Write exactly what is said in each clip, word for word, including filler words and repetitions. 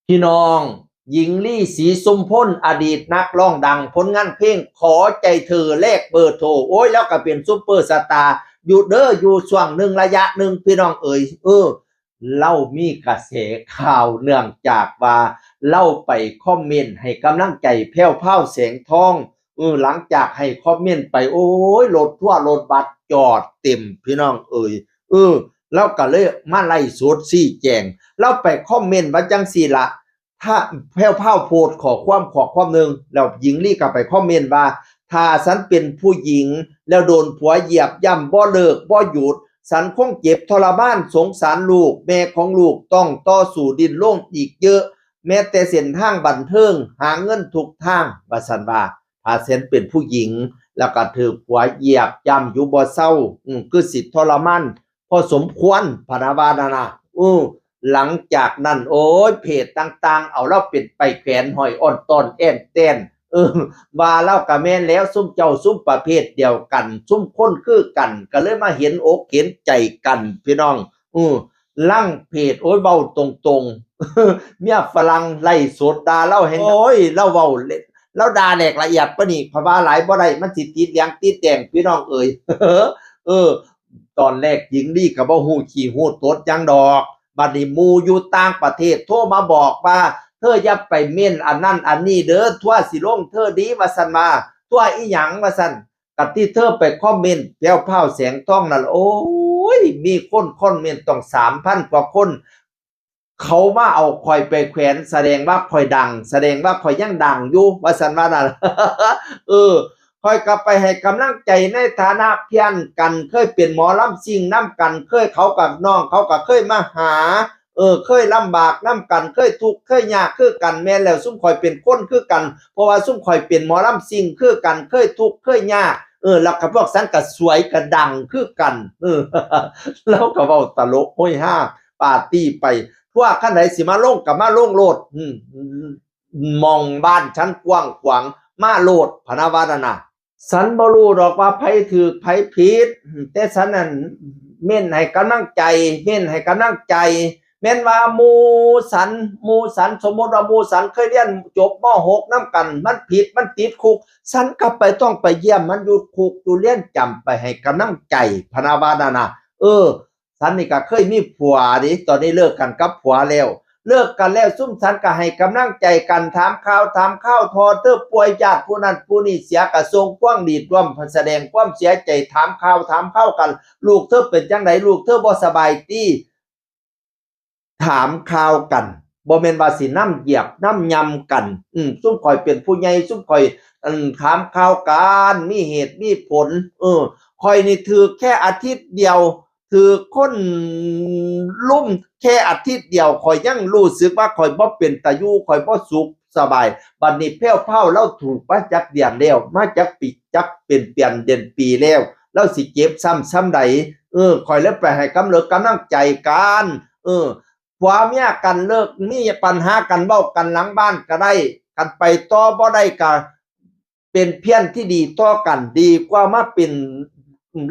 พี่น้อง หญิงลี ศรีสุมพล อดีตนักร้องดัง ผลงานเพลงขอใจเธอแลกเบอร์โทร โอ้ย แล้วก็เป็นซุปเปอร์สตาร์อยู่เด้อ อยู่ช่วงหนึ่งระยะหนึ่ง พี่น้องเอ๋ย เออ เล่ามีกระแสข่าวเนื่องจากว่าเล่าไปคอมเมนต์ให้กำลังใจแพรวพราว แสงทอง เออ หลังจากให้คอมเมนต์ไป โอ้ย รถทัวร์รถบัสจอดเต็ม พี่น้องเอ๋ย เออ เล่าก็เลยมาไลฟ์สดชี้แจง เล่าไปคอมเมนต์ว่าจังซี่ละ ถ้าแพรวพราวโพสต์ข้อความข้อความหนึ่ง แล้วหญิงลีก็ไปคอมเมนต์ว่า ถ้าฉันเป็นผู้หญิง แล้วโดนผัวเหยียบย่ำบ่เลิกบ่หยุด ฉันคงเจ็บทรมาน สงสารลูก แม่ของลูกต้องต่อสู้ดิ้นรนอีกเยอะ แม้แต่เส้นทางบันเทิง หาเงินทุกทาง ว่าซั่นว่า ถ้าฉันเป็นผู้หญิง แล้วก็ถืกผัวเหยียบย่ำอยู่บ่เซา อืม คือสิทรมานพอสมควร พะนะว่านั่นนะ อือ หลังจากนั้น โอ้ย เพจต่างๆ เอาลาวเป็นไปแขวนห้อยอ้อนต้อนแอ้นแต้น เออ ว่าลาวก็แม่นแล้ว ซุมเจ้าซุมประเภทเดียวกัน ซุมคนคือกัน ก็เลยมาเห็นอกเห็นใจกัน พี่น้อง อือ ลางเพจ โอ้ย เว้าตรงๆ เมียฝรั่งไลฟ์สดด่าลาวแฮง โอ้ย ลาวเว้าเละ ลาวด่าแหลกละเอียดปานนี้ เพราะว่าหลายบ่ได้ มันสิติดเหลืองติดแดง พี่น้องเอ๋ย เออ ตอนแรกหญิงลีก็บ่ฮู้ขี้ฮู้ตดหยังดอก บัดนี้หมู่อยู่ต่างประเทศโทรมาบอกว่า เธออย่าไปเม้นอันนั้นอันนี้เด้อ ทัวร์สิลงเธอดี ว่าซั่นว่า ทัวร์อีหยัง ว่าซั่น กะที่เธอไปคอมเมนต์แพรวพราว แสงทองนั่น โอ้ย มีคนคอมเมนต์ต้องสามพันกว่าคน เขามาเอาข้อยไปแขวน แสดงว่าข้อยดัง แสดงว่าข้อยยังดังอยู่ ว่าซั่นว่านั่น เออ ข้อยก็ไปให้กำลังใจในฐานะเพื่อนกัน เคยเป็นหมอลำซิ่งนำกัน เคยเขากับน้องเขาก็เคยมาหา เออ เคยลำบากนำกัน เคยทุกข์เคยยากคือกัน แม่นแล้ว ซุมข้อยเป็นคนคือกัน เพราะว่าซุมข้อยเป็นหมอลำซิ่งคือกัน เคยทุกข์เคยยาก เออ แล้วก็พวกฉันก็สวยก็ดังคือกัน เออ ลาวก็เว้าตลกโฮยฮาปาร์ตี้ไป ทัวร์คันใดสิมาลงก็มาลงโลด อืม หม่องบ้านฉันกว้างขวาง มาโลด พะนะว่านั่นน่ะ ฉันบ่รู้ดอกว่าไผถูกไผผิด แต่ฉันนั่นเม้นให้กำลังใจ เม้นให้กำลังใจ แม่นว่าหมู่ฉัน หมู่ฉัน สมมุติว่าหมู่ฉันเคยเรียนจบ ม.หก นำกัน มันผิด มันติดคุก ฉันก็ไปต้องไปเยี่ยมมันอยู่คุกอยู่เรือนจำ ไปให้กำลังใจ พะนะว่านั่นน่ะ เออ ฉันนี่ก็เคยมีผัวเด้ ตอนนี้เลิกกันกับผัวแล้ว เลิกกันแล้ว ซุมฉันก็ให้กำลังใจกัน ถามข่าว ถามข่าว ทอเธอป่วย ญาติผู้นั้นผู้นี้เสีย ก็ส่งพวงหรีดร่วมแสดงความเสียใจ ถามข่าว ถามข่าวกัน ลูกเธอเป็นจั่งใด ลูกเธอบ่สบายติ ถามข่าวกัน บ่แม่นว่าสินำเหยียบนำย่ำกัน อืม ซุมข้อยเป็นผู้ใหญ่ ซุมข้อย อืม ถามข่าวกัน มีเหตุมีผล เออ ข้อยนี่ถูกแค่อาทิตย์เดียว ถูกคนลุมแค่อาทิตย์เดียว ข้อยยังรู้สึกว่าข้อยบ่เป็นตาอยู่ ข้อยบ่สุขสบาย บัดนี้แพรวพราวลาวถูกมาจักเดือนแล้ว มาจักปี จักเป็นเดือนเดือนปีแล้ว ลาวสิเจ็บซ้ำส่ำใด เออ ข้อยเลยไปให้กำเริกกำลังใจกัน เออ ผัวเมียกันเลิก มีปัญหากันเว้ากันหลังบ้านก็ได้ คันไปต่อบ่ได้ก็เป็นเพื่อนที่ดีต่อกัน ดีกว่ามาเป็น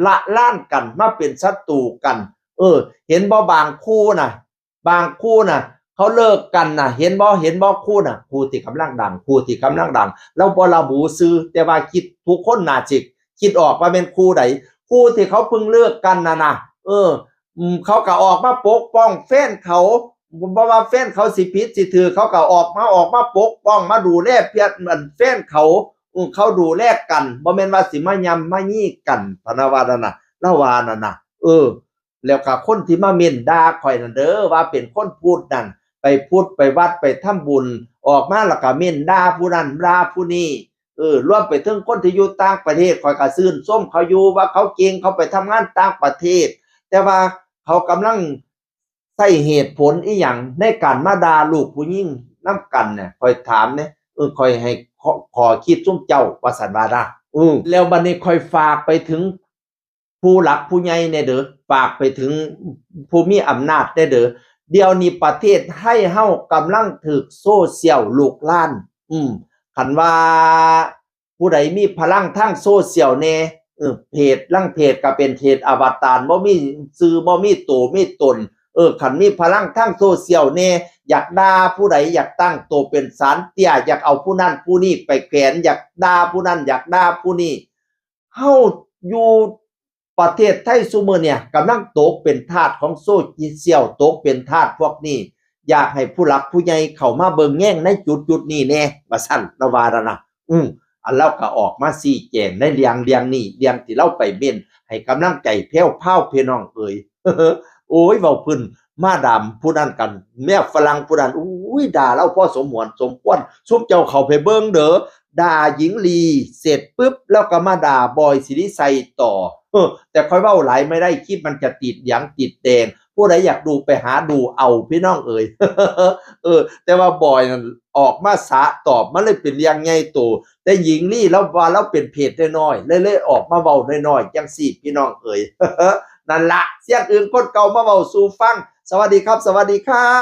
ละลานกัน มาเป็นศัตรูกัน เออ เห็นบ่ บางคู่น่ะ บางคู่น่ะ เขาเลิกกันน่ะ เห็นบ่ เห็นบ่ คู่น่ะ คู่ที่กำลังดัง คู่ที่กำลังดัง ลาวบ่ระบุชื่อ แต่ว่าคิด ทุกคนน่าสิคิดออกว่าแม่นคู่ใด คู่ที่เขาเพิ่งเลิกกันน่ะนะ เออ อืม เขาก็ออกมาปกป้องแฟนเขา บ่ว่าแฟนเขาสิผิดสิถูก เขาก็ออกมา ออกมาปกป้อง มาดูแลเพื่อน อัน แฟนเขา อืม เขาดูแลกัน บ่แม่นว่าสิมาย่ำมายี้กัน พะนะว่านั่นน่ะ ลาวว่านั่นน่ะ เออ แล้วก็คนที่มาเม้นด่าข้อยนั่นเด้อ ว่าเป็นคนพุทธนั่น ไปพุทธไปวัดไปทำบุญ ออกมาแล้วก็เม้นด่าผู้นั้นด่าผู้นี้ เออ รวมไปถึงคนที่อยู่ต่างประเทศ ข้อยก็ชื่นชมเขาอยู่ ว่าเขาเก่ง เขาไปทำงานต่างประเทศ แต่ว่าเขากำลังใช้เหตุผลอิหยังในการมาด่าลูกผู้หญิงนำกันเนี่ย ข้อยถามเนี่ย เออ ข้อยให้ข้อ ข้อคิดซุมเจ้า ว่าซั่นว่านะ อือ แล้วบัดนี้ข้อยฝากไปถึง ผู้หลักผู้ใหญ่แน่เด้อ ฝากไปถึงผู้มีอำนาจแน่เด้อ เดี๋ยวนี้ประเทศไทยเฮากำลังถูกโซเชียลลุกลาม อืม คันว่าผู้ใดมีพลังทางโซเชียลแน่ เออ เพจลางเพจก็เป็นเพจอวตาร บ่มีชื่อ บ่มีตัวมีตน เออ คันมีพลังทางโซเชียลแหน่ อยากด่าผู้ใด อยากตั้งโตเป็นศาลเตี้ย อยากเอาผู้นั้นผู้นี้ไปแขวน อยากด่าผู้นั้น อยากด่าผู้นี้ เฮาอยู่ประเทศไทยซุมื้อเนี่ย กำลังตกเป็นทาสของโซเชียล ตกเป็นทาสพวกนี้ อยากให้ผู้หลักผู้ใหญ่เข้ามาเบิ่งแยงในจุดจุดนี้แหน่ ว่าซั่น ลาวว่านั่นนะ อืม อันลาวก็ออกมาชี้แจงในเรื่องเรื่องนี้ เรื่องที่ลาวไปเม้นให้กำลังใจแพรวพราว พี่น้องเอ๋ย โอ้ย เว้าพื้นมาดามผู้นั้นกัน แม่ฝรั่งผู้นั้น อุ้ย ด่าลาวพอสมหวนสมควร ซุมเจ้าเข้าไปเบิ่งเด้อ ด่าหญิงลีเสร็จปุ๊บ แล้วก็มาด่าบอยสิริชัยต่อ เออ แต่ข้อยเว้าหลายไม่ได้ คลิปมันจะติดเหลืองติดแดง ผู้ใดอยากดูไปหาดูเอา พี่น้องเอ๋ย เออ แต่ว่าบอยนั่นออกมาสะตอบ มันเลยเป็นเรื่องใหญ่โต แต่หญิงลีลาวว่าลาวเป็นเพจน้อยๆ เลย เลยออกมาเว้าน้อยๆ จังซี้ พี่น้องเอ๋ย นั่นละ เสี้ยนอึ่งคนเก่ามาเว้าสู่ฟัง สวัสดีครับ สวัสดีครับ